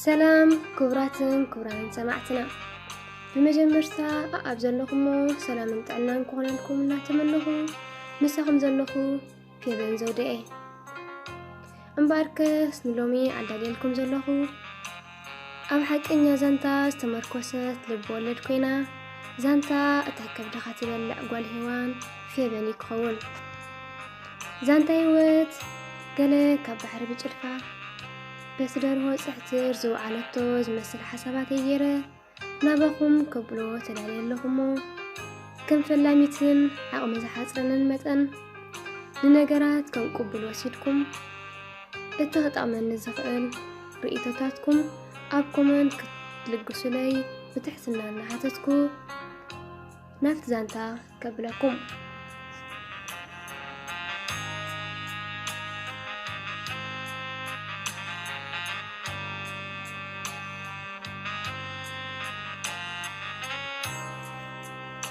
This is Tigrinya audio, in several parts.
ሰላም ክቡራትን ክቡራንን ሰማዕትና፣ ብመጀመርታ ኣብ ዘለኹሞ ሰላምን ጥዕናን ክኾነልኩም እናተመነኹ፣ ምሳኹም ዘለኹ ፌበን ዘውደ እየ። እምበኣርከስ ንሎሚ ኣዳልየልኩም ዘለኹ ኣብ ሓቀኛ ዛንታ ዝተመርኮሰት ልብ ወለድ ኮይና፣ ዛንታ እታ ከብድኻ ትበልዕ ጓል ሄዋን ፌበን እዩ ክኸውን። ዛንታ ህይወት ገለ ካብ ባሕሪ ብጭልፋ በቲ ደርሆ ጽሕትር ዝወዓለቶ ዝመስል ሓሳባተይ ገይረ ናባኹም ከብሎ ተዳልየ ኣለኹሞ፣ ከም ፈላሚትን ዓቕሚ ዝሓጽረንን መጠን ንነገራት ከም ቅቡል ወሲድኩም እቲ ክጠቕመኒ ዝኽእል ርእይቶታትኩም ኣብ ኮመንት ክትልግሱለይ ብትሕትና እናሓተትኩ ናብቲ ዛንታ ከብለኩም።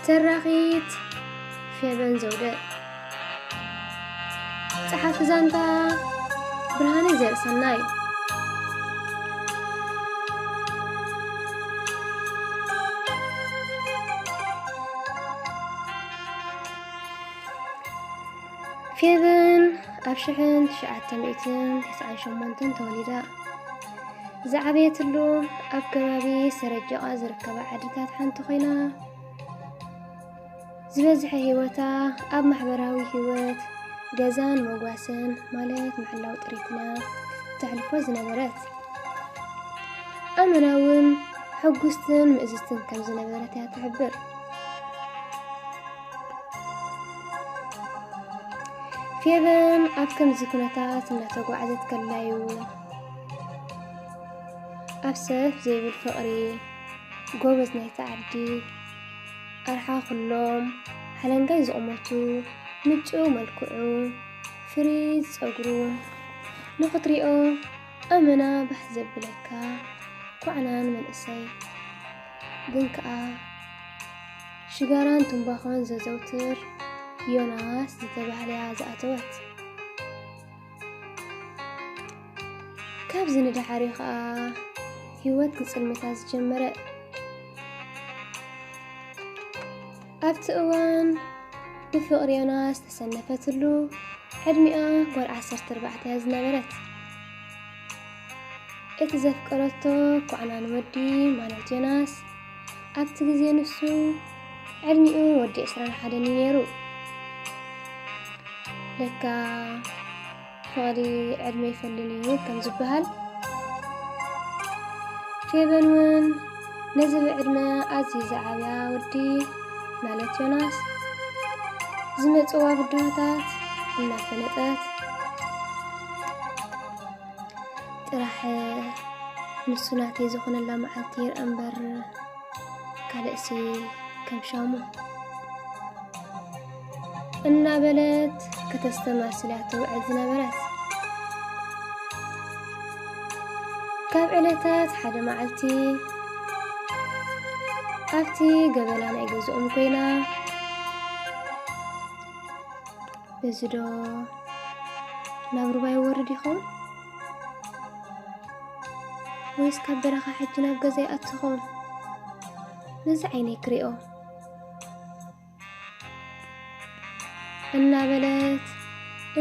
ተራኺት ፌበን ዘውደ። ጸሓፊ ዛንታ ብርሃነ ዘርእሰናይ። ፌበን ኣብ ሽሕን ትሽዓተ ሚእትን ተስዓን ሸሞንተን ተወሊዳ። ዝዓበየትሉ ኣብ ከባቢ ሰረጀቓ ዝርከባ ዓድታት ሓንቲ ኮይና፣ ዝበዝሐ ህይወታ ኣብ ማሕበራዊ ህይወት ገዛን መጓሰን፣ ማለት ምሕላው ጥሪትና፣ ተሕልፎ ዝነበረት። ኣመና እውን ሕጉስትን ምእዝዝትን ከም ዝነበረት እያ ትሕብር። ፌበን ኣብ ከምዚ ኩነታት እናተጓዕዘት ከላዩ፣ ኣብ ሰፍ ዘይብል ፍቕሪ፣ ጎበዝ ናይቲ ዓዲ፣ ኣርሓ ኩሎም፣ ሓለንጋይ ዝቑመቱ፣ ምጭው መልክዑ፣ ፍሪዝ ጸጉሩ፣ ንኽትሪኦ ኣመና ባህ ዘብለካ ኳዕናን መንእሰይ፣ ግን ከኣ ሽጋራን ትምባኾን ዘዘውትር ዮናስ ዝተባህለያ ዝኣተወት። ካብዚ ንደሓር እዩ ኸኣ ህይወት ክጽልምታ ዝጀመረ። ኣብቲ እዋን ብፍቕሪ ዮናስ ዝተሰነፈትሉ ዕድሚኣ ጓል ዓሰርተ ኣርባዕተ እያ ዝነበረት። እቲ ዘፍቀረቶ ኳዕናን ወዲ ማለት ዮናስ ኣብቲ ግዜ ንሱ ዕድሚኡ ወዲ ዕስራን ሓደን እዩ ነይሩ። ለካ ፍቕሪ ዕድመ ይፈልን እዩ ከም ዝበሃል፣ ፌበን እውን ነዚ ብዕድመ ኣዝዩ ዝዓብያ ወዲ ማለት ዮናስ ዝመጽዋ ብድሆታት እናፈለጠት፣ ጥራሕ ንሱ ናተይ ዝኾነላ መዓልቲ ይርኣ እምበር ካልእሲ ከም ሻሙ እናበለት ከተስተማስላ ትውዕል ዝነበረት። ካብ ዕለታት ሓደ መዓልቲ ኣብቲ ገበላ ናይ ገዝኦም ኮይና፣ በዚ ዶ ናብ ሩባ ይወርድ ይኸውን? ወይስ ካብ በረኻ ሕጂ ናብ ገዛ ይኣቱ ይኸውን? ነዚ ዓይነይ ክሪኦ እናበለት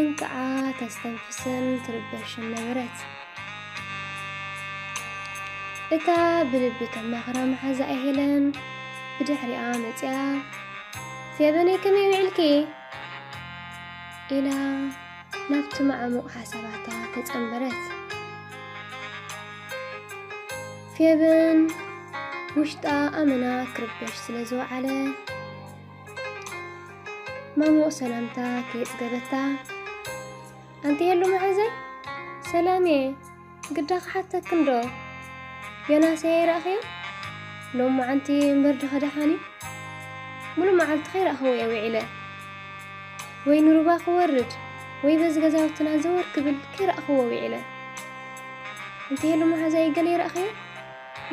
እንቅዓ ተስተንፍስን ትርበሽን ነበረት። እታ ብልቢ ተማኽራ መሓዛኣ ሄለን ብድሕሪኣ መጺኣ፣ "ፌበነይ ከመይ ውዒልኪ?" ኢላ ናብቲ መዓሙቕ ሓሳባታ ተጸንበረት። ፌበን ውሽጣ ኣመና ክርበሽ ስለ ዝወዓለ፣ ማሙቕ ሰላምታ ከየጽገበታ፣ "ኣንቲ ሄሉ መሓዛይ፣ ሰላም እየ፣ ግዳ ክሓተክን ዶ? ዮናስ ኣይረኣኽዮ? ሎሚ መዓንቲ እምበር ድኸ ደሓን እዩ? ሙሉእ መዓልቲ ከይረኣኽዎ እየ ውዒለ። ወይ ንሩባ ክወርድ፣ ወይ በዚ ገዛውትና ዘወር ክብል ከይረኣኽዎ ውዒለ። ኣንቲ ሄሉ መሓዛይ፣ ገለ ይረኣኽዮ?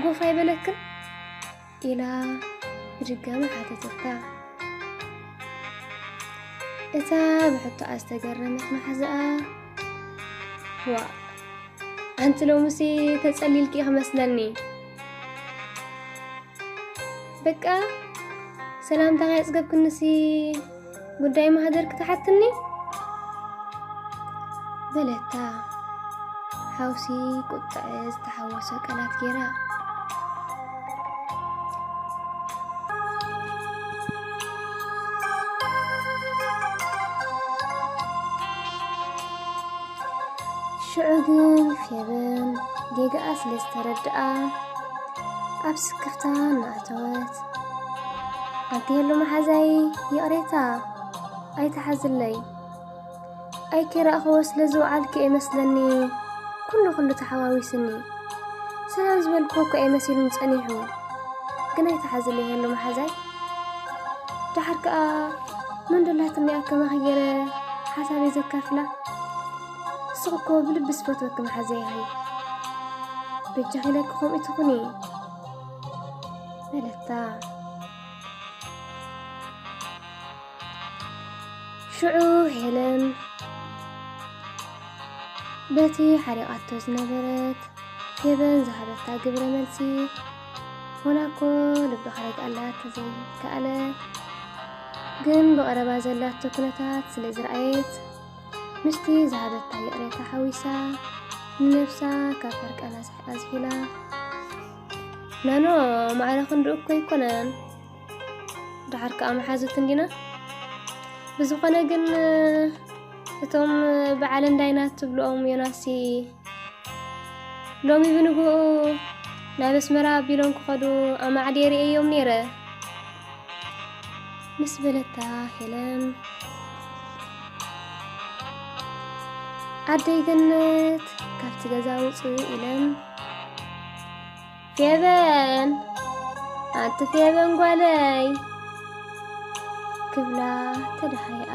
ጎፍ ኣይበለክን?" ኢላ ብድጋሚ ሓተተታ። እታ ብሕቶኣ ዝተገረመት መሓዛኣ፣ "ዋእ፣ ኣንቲ ሎምሲ ተጸሊልኪ ኢኺ መስለኒ። በቃ ሰላምታ ከየጽገብክንሲ ጉዳይ ማህደር ክትሓትኒ? በለታ ሓውሲ ቁጥዐ ዝተሓወሶ ቃላት ጌራ። ሽዑ ግን ፌበን ጌጋኣ ስለ ዝተረድኣ ኣብ ስክፍታ እናኣተወት፣ ኣንቲ ሄሉ መሓዛይ፣ ይቕሬታ፣ ኣይትሓዝለይ። ኣይከይረኣኽዎ ስለ ዝወዓልኪ እየ መስለኒ ኩሉ ኩሉ ተሓዋዊስኒ። ሰላም ዝበልክዎ እኮ እየ መሲሉኒ ጸኒሑ። ግን ኣይትሓዝለይ ሄሉ መሓዛይ። ደሓር ከኣ መን ደላትኒ እያ ከማኺ ገይረ ሓሳበይ ዘካፍላ? ንስኺ እኮ ብልቢ ዝፈትወኪ መሓዘይ ኢኺ። በጃኺ ኢለኪ ከምኡ ትኹኒ በለታ። ሽዑ ሄለን በቲ ሓሪቓቶ ዝነበረት ፌበን ዝሃበታ ግብረ መልሲ፣ ዋላ እኮ ልቢ ክረግኣላ ተዘይከኣለ፣ ግን ብቐረባ ዘላቶ ኩነታት ስለ ዝረኣየት፣ ምስቲ ዝሃበታ ይቕሬታ ሓዊሳ ንነብሳ ካብ ሕርቃና ኣዝሒላ፣ ናኖ፣ ማዕረ ክንድኡ እኮ ኣይኮነን። ደሓር ከኣ መሓዙት እንዲና። ብዝኾነ ግን፣ እቶም በዓል እንዳይና ትብልኦም ዮናሲ፣ ሎሚ ብንግኡ ናብ ኣስመራ ኣቢሎም ክኸዱ ኣማዕድየ ርእየዮም ነይረ። ምስ በለታ ሄለን፣ ኣደይ ገነት ካብቲ ገዛ ውጽእ ኢለን፣ ፌበን፣ ኣንቲ ፌበን ጓለይ፣ ክብላ ተደሃይኣ።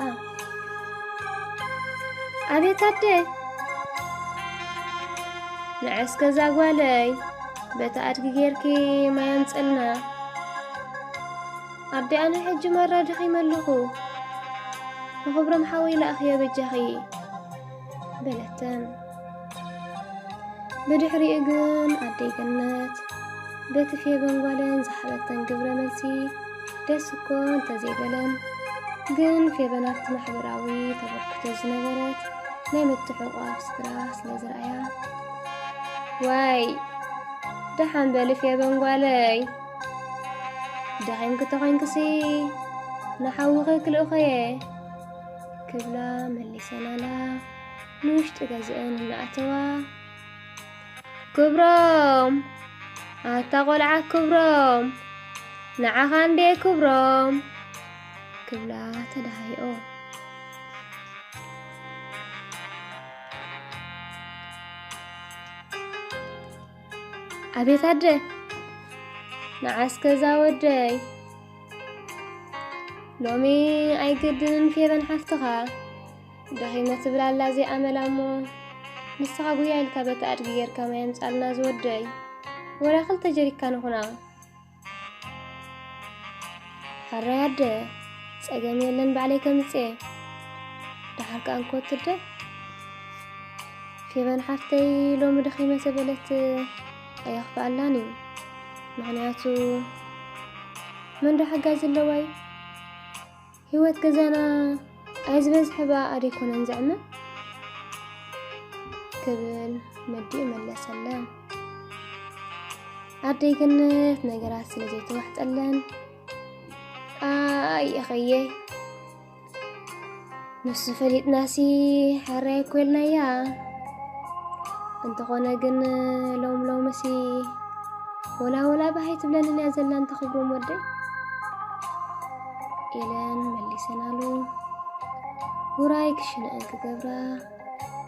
ኣቤት ኣደ፣ ንዐ እስከ እዛ ጓለይ፣ በቲ ኣድጊ ጌርኪ ማይ ኣምጽልና። ኣደ፣ ኣነ ሕጂ ማራ ደኺመ ኣለኹ። ንኽብሮም ሓወይ ለኣኽዮ በጃኺ፣ በለተን። ብድሕሪኡ ግን ኣደይ ገነት በቲ ፌበን ጓለን ዝሃበተን ግብረ መልሲ ደስ እኮ እንተዘይበለን፣ ግን ፌበን ኣብቲ ማሕበራዊ ተበርክቶ ዝነበረት ናይ ምትሕቑቓፍ ስድራ ስለ ዝረኣያ፣ ዋይ፣ ደሓን በሊ ፌበን ጓለይ፣ ደኺምኪ ተኾይንክሲ ንሓውኺ ክልእኾየ፣ ክብላ መሊሰናላ። ንውሽጢ ገዝአን እናኣተዋ፣ ክብሮም፣ ኣታ ቆልዓ ክብሮም፣ ንዓኻ እንዴ ክብሮም፣ ክብላ ተደሃይኦ። ኣቤት ኣደ፣ ንዓስከ እዛ ወደይ፣ ሎሚ ኣይግድንን ፌበን ሓፍትኻ ደኺመ ትብል ኣላ ዘይኣመላ እሞ፣ ንስኻ ጉያ ኢልካ በቲ ኣድጊ ጌርካ ማይ ኣምጻልና ዝወደይ፣ ወላ ክልተ ጀሪካን ይኹና። ሕራይ ኣደ፣ ጸገም የለን ባዕለይ ከምጽኤ። ደሓር ከኣ እንኮ ትደ ፌበን ሓፍተይ ሎሚ ደኺመ ተበለት ኣየኽፍኣላን እዩ። ምኽንያቱ መን ዶ ሓጋዚ ኣለዋ እዩ? ህይወት ገዛና ኣይ ዝበዝሐ ብኣኣ ደይኮነን ዘዕምም? ክብል መዲኡ መለሰለን። ኣደይ ገነት ነገራት ስለ ዘይተዋሕጠለን፣ ኣይ እኸየ፣ ንሱ ፈሊጥናሲ ሕራይ እኮ ኢልናያ። እንተኾነ ግን ሎም ሎምሲ ወላ ወላ ባህ ኣይትብለንን እያ ዘላ፣ እንተ ክብሮም ወደይ፣ ኢለን መሊሰናሉ። ውራይ ክሽነአን ክገብራ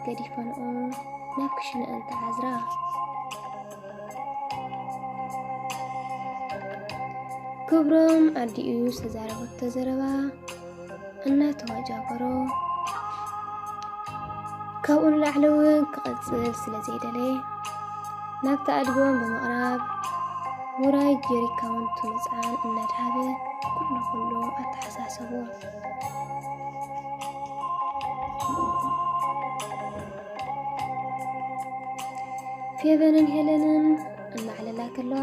ገዲፈንኦ ናብ ክሽነአን ተዓዝራ። ክብሮም ኣዲኡ ዝተዛረበቶ ዘረባ እናተዋጃገሮ፣ ካብኡ ንላዕሊ እውን ክቐጽል ስለ ዘይደለየ፣ ናብቲ ኣድጎም ብምቕራብ፣ ውራይ ጀሪካውንቱ ምጽዓን እናድሃበ ኩሉ ኩሉ ኣተሓሳሰቦ። ፌቨንን ሄለንን እናዕለላ ከለዋ፣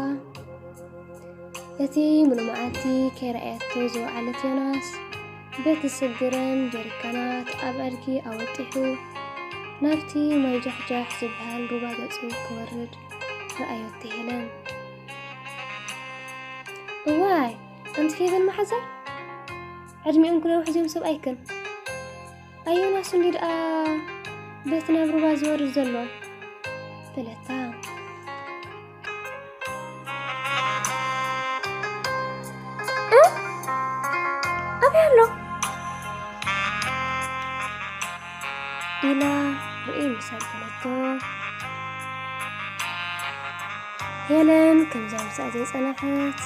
እቲ ሙሉእ መዓልቲ ከይረኣየቶ ዝወዓለት ዮናስ፣ በቲ ስግርን ጀሪካናት ኣብ ኣድጊ ኣወጢሑ፣ ናብቲ ማይ ጃሕጃሕ ዝበሃል ሩባ ገጹ ክወርድ ረኣየቶ ሄለን። "እዋይ፣ ኣንቲ ፌቨን መሓዛይ፣ ዕድሚኦም ክነውሕ እዚኦም ሰብኣይክን። ኣዮናስ እንዲ ደኣ በቲ ናብ ሩባ ዝወርድ ዘሎ?" በለታ። "እ? ኣበይ ኣሎ?" ኢላ ርእይ ምስ ኣበለቶ፣ ሄለን ከምዛ ምስኣ ዘይጸናሐት፣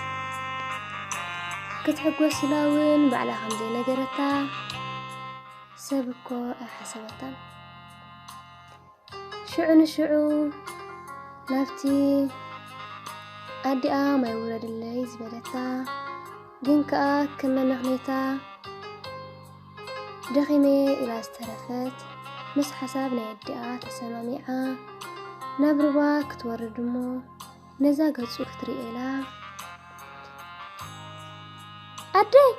ክትሕጎስ ኢላ እውን ባዕላ ከም ዘይነገረታ፣ ሰብ እኮ ኣይሓሰበታን። ሽዑ ንሽዑ ናብቲ ኣዲኣ ማይ ውረድለይ ዝበለታ፣ ግን ከኣ ከም መመኽነይታ ደኺመ ኢላ ዝተረፈት፣ ምስ ሓሳብ ናይ ኣዲኣ ተሰማሚዓ ናብ ሩባ ክትወርድ እሞ፣ ነዛ ገጹ ክትርኢ ኢላ፣ "ኣደይ!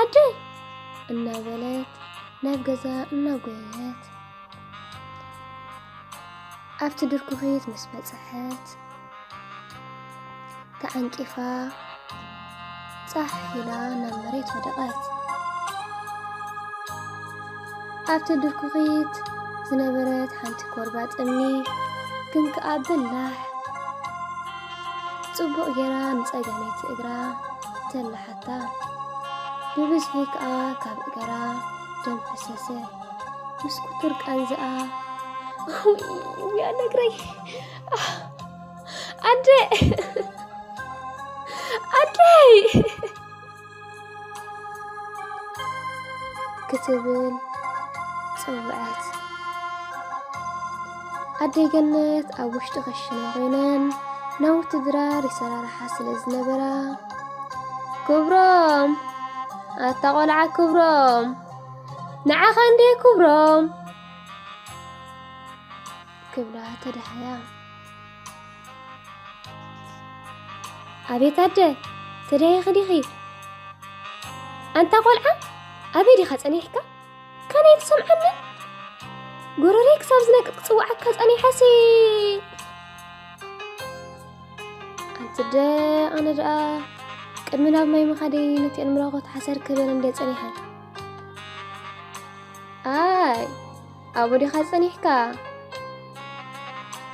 ኣደይ!" እናበለት ናብ ገዛ እናጎየየት ኣብቲ ድርኩኺት ምስ በጽሐት፣ ተዓንቂፋ ጻሕ ኢላ ናብ መሬት ወደቐት። ኣብቲ ድርኩኺት ዝነበረት ሓንቲ ኮርባጽ እምኒ ግን ከኣ በላሕ ጽቡቕ ጌራ ንጸጋመይቲ እግራ ተላሓታ። ብብዝሒ ከኣ ካብ እገራ ደም ፈሰሰ። ምስ ኩቱር ቃንዝኣ፣ "ውይ፣ ኣነ እግረይ! ኣደ! ኣደይ!" ክትብል ጸውዐት። ኣደይ ገነት ኣብ ውሽጢ ክሽነ ኮይነን ናውቲ ድራር ይሰራርሓ ስለ ዝነበራ፣ "ክብሮም! ኣታ ቆልዓ ክብሮም! ንዓኻ እንድየ ክብሮም!" ክብላ ተዳህያ። "ኣቤት ኣደ፣ ተዳሂኺ ዲኺ? ኣንታ ቆልዓ፣ ኣበይ ዲኻ ጸኒሕካ? ካነይ ትሰምዓኒ? ጎረረይ ክሳብ ዝነቅጥ ክጽውዓካ ጸኒሐሲ!" ኣንቲ ኣደ፣ ኣነ ደኣ ቅድሚ ናብ ማይ ምኻደይ ነቲአን ምራኾት ሓሰር ክበን እንደ ጸኒሐ። ኣይ፣ ኣብኡ ዲኻ ጸኒሕካ?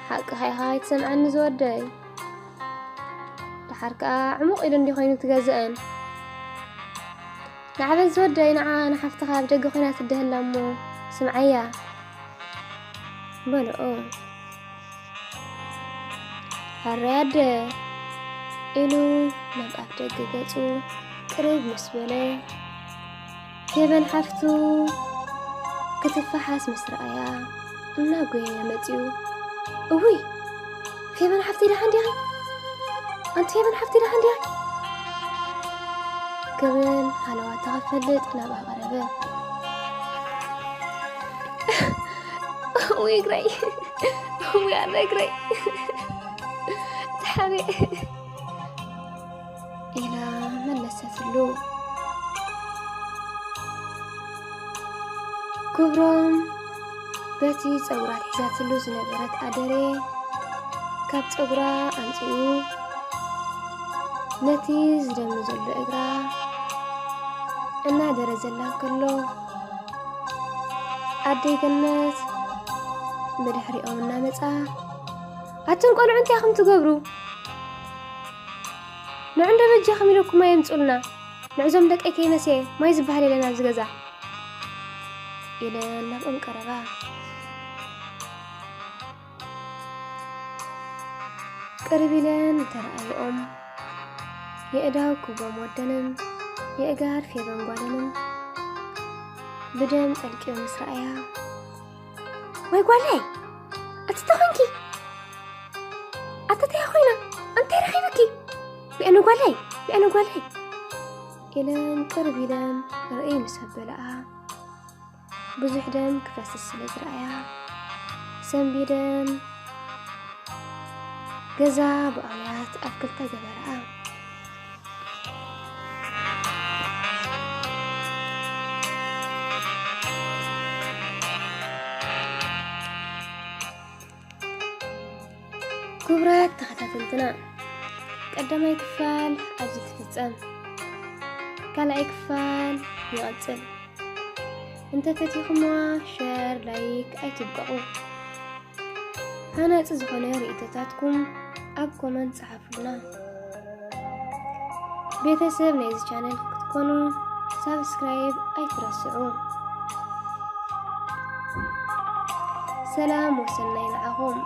ሓቅኻ ኢኻ ኣይትሰምዓኒ ዝወደይ። ደሓር ከኣ ዕሙቕ ኢሉ እንዲ ኮይኑ ትገዝአን። ንዓበን ዝወደይ፣ ንዓ ንሓፍትኻ ኣብ ደገ ኮይና ትደህላ እሞ ስምዓያ በልኦ። "ሕራይ ኣደ" ኢሉ ናብ ኣፍ ደገ ገጹ ቅርብ ምስ በለ፣ ፌቨን ሓፍቱ ክትፈሓስ ምስ ረኣያ እናጎየየ መጺኡ፣ "እውይ! ፌቨን ሓፍተይ ደሓን ዲኺ? ኣንቲ ፌቨን ሓፍተይ ደሓን ዲኺ?" ክብል ሃለዋታ ክፈልጥ ናብኣ ቀረበ። "እውይ እግረይ! እውይ ኣነ እግረይ! ተሓሪቐ!" ኢላ መለሰትሉ። ክብሮም በቲ ጸጉራ ሒዛትሉ ዝነበረት ኣደሬ ካብ ጸጉራ ኣምጺኡ ነቲ ዝደሚ ዘሎ እግራ እናደረዘላ እንከሎ፣ ኣደይ ገነት ብድሕሪኦም እናመጻ፣ "ኣቱም ቆልዑ እንታይ ኢኹም ትገብሩ? ንዑ እንዶ በጃኹም ኢለኩም ኣየምጹልና። ንዕዞም ደቀይ ከይመስየ ማይ ዝበሃል የለን ኣብዚ ገዛ" ኢለን ናብኦም ቀረባ። ቅርብ ኢለን እንተረኣይኦም፣ የእዳው ክብሮም ወደንን የእጋር ፌቨን ጓለንን ብደም ጠልቅዮ ምስ ረኣያ፣ "ወይ ጓለይ፣ ኣቲ እንታይ ኾንኪ? ኣቲ እንታይ ኮይና? እንታይ ረኺብኪ? ብኤኑ ጓለይ፣ ብኤኑ ጓለይ?" ኢለን ቅርብ ኢለን ርእይ ምስ ኣበለኣ፣ ብዙሕ ደም ክፈስስ ስለ ዝረኣያ፣ ሰንቢደን ገዛ ብኣምራት ኣብ ክልተ ገበረኣ። ክቡራት ተኸታተልትና፣ ቀዳማይ ክፋል ኣብዚ ትፍጸም። ካልኣይ ክፋል ይቐጽል። እንተፈቲኹምዋ፣ ሸር፣ ላይክ ኣይትብቀቑ። ሃናጺ ዝኾነ ርእይቶታትኩም ኣብ ኮመንት ጸሓፉልና። ቤተሰብ ናይዚ ቻነል ክትኮኑ ሳብስክራይብ ኣይትረስዑ። ሰላም ወሰናይ ንዓኹም።